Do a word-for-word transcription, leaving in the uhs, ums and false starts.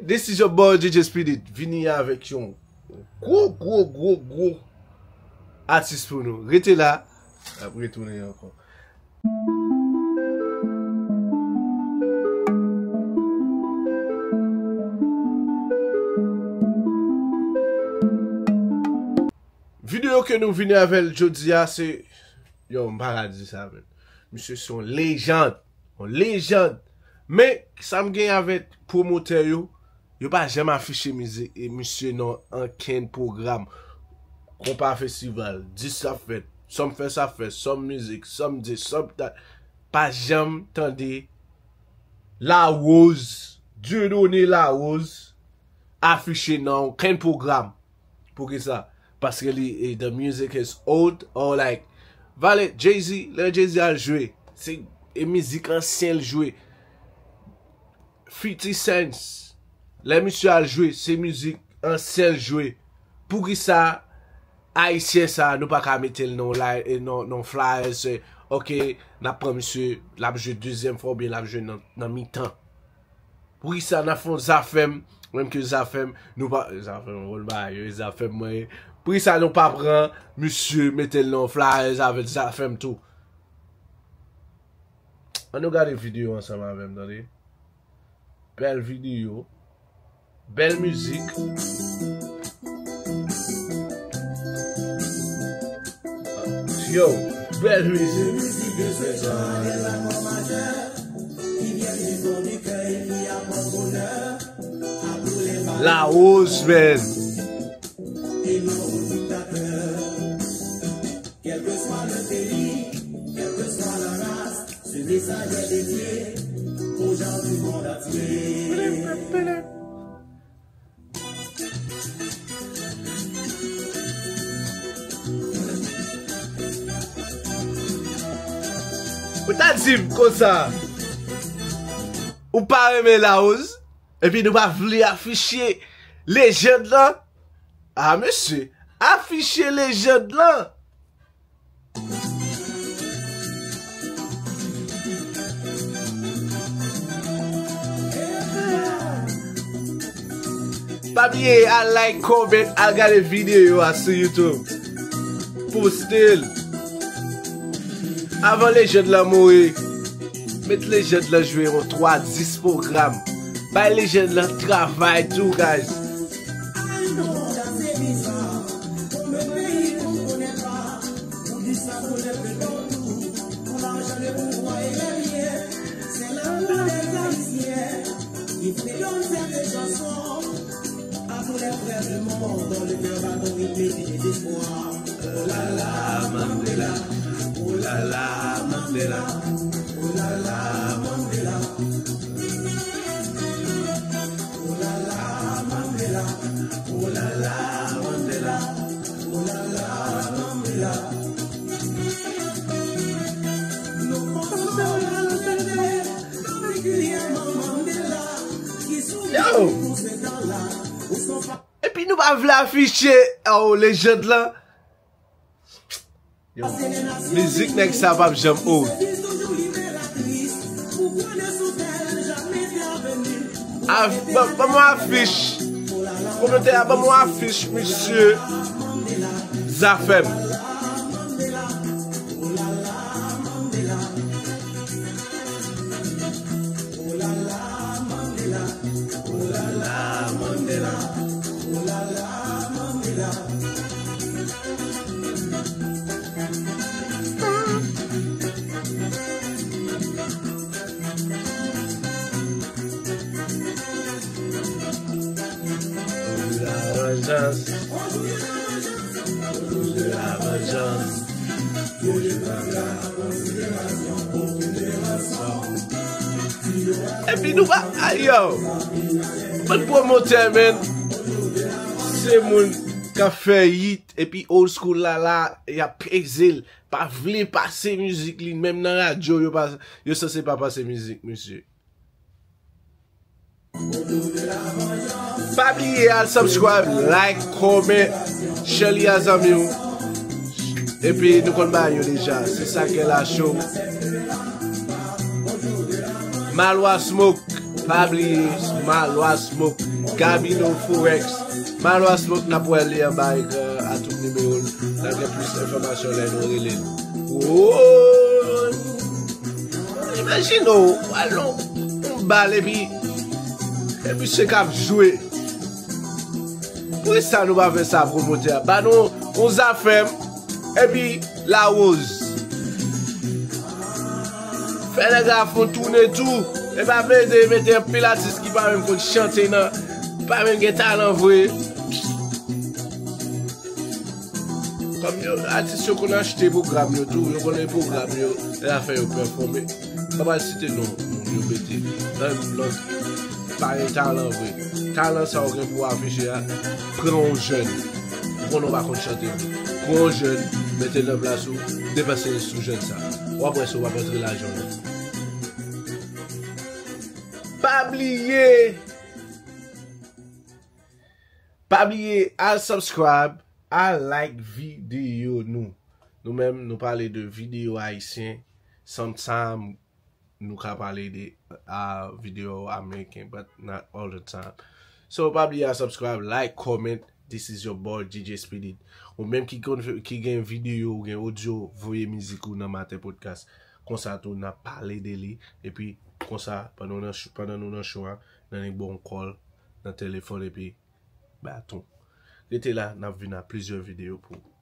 This is your boy D J Speedy. Vini avèk yon gwo, gwo, gwo, gwo atis pou nou. Rete la, n ap retounen ankò. Videyo ke nou vini avè l jodi a, se, yo, m pa ka di sa, men. Misye se yon lejand. Yon lejand. Men, sa m gen avèk pwomotè yo, yo pa janm afiche mizik e misye nan ankenn pwogram. Konpa festival, dis ap fèt, sòm fè sa fèt, sòm mizik, sòm dis, sòm dat. Pa janm tande Larose, Dieudonné Larose, afiche nan okenn pwogram. Poukisa? Paske li, eh, the music is old, or like, vale, Jay-Z, lè Jay-Z al jwe, se, e mizik ansyen l jwe. Fifty Cent, lè misye al jwe, se mizik ansyen l jwe. Poukisa Ayisyen sa, nou pa ka mete l nan, eh, nan, nan flyers, eh, ok, n ap pran misye, l ap jwe dezyèm fwa oubyen l ap jwe nan, nan mitan. Poukisa n ap fè yon Zafèm, menm ke Zafèm, nou pa, Zafèm, wòl ba yo, Zafèm mwen ye. Poukisa nou pa pran misye, mete l nan flyers avèk Zafèm tou? Ann nou gade videyo ansanm avè m, tande. Bèl videyo. Bèl mizik. Yo, bèl mizik. Larose, man. Ou ta di m konsa, ou pa renmen Larose, epi nou pa vle afiche lejand lan? A, mesye, afiche lejand lan! Pa bliye al like, comment, al gade videyo a sou YouTube. Poste l. Avan lejand lan mouri, met lejand lan jwe yon twa dis pwogram. Bay lejand lan travay tou, guys. Yo! Epi nou pa vle afiche, oh, lejand lan. Yo, mizik nèg sa p ap janm old. Af-, ban, ban mwen afich. Komantè a, ban mwen afich misye Zafèm. Epi nou pa, ay, yo. Bann pwomotè, man. Se moun k ap fè hit, epi old school la, la, y ap peze l. Pa vle pase mizik li, menm nan radyo, yo pa, yo sanse pa pase mizik misye. Pa bliye al subscribe, like, comment, share li a zanmi w. Epi nou konn bagay yo deja. Se sa k gen la show. Malwa Smoke, pa bliye, Malwa Smoke, Gabino Forex. Malwa Smoke, n ap wè li anba ekran a, tout nimewo l. N ap gen plis enfòmasyon lè nou rele l. Woy! Imajine w, w al nan yon bal epi, epi se k ap jwe. Poukisa nou pa fè sa, pwomotè a? Ba nou yon Zafèm epi Larose. Fè nèg la fè yon toune tou. E pa plede mete anpil atis ki pa menm konn chante nan, pa menm gen talan vre. Kòm yo, atis yo konn achte pwogram yo tou, yo konnen pwogram yo, lè afè yo pèfòme. M pa pral site non moun yo mete. Nan lòt, pa gen talan vre. Talan sa ou gen pou afiche a, pran yon jèn. Ou konnen w pa konn chante vre. Pran yon jèn, mete l nan plas ou, depanse sou jèn sa. W ap wè si w p ap antre lajan w. Pa bliye, pa bliye al subscribe, al like videyo nou. Nou menm, nou pale de videyo ayisyen. Sometimes, nou ka pale de, ah, videyo ameriken, but not all the time. So, pa bliye al subscribe, like, comment. This is your boy, D J Speedy. Ou menm ki konn, ki gen videyo, ou gen odyo, voye mizik ou nan Maten Podcast. Konsa tou, n ap pale de li. Epi, konsa, pandan nou nan ch-, pandan nou nan show a, n annik ba w yon call nan telefòn epi baton. Rete la, n ap vin a plizyè videyo pou ou.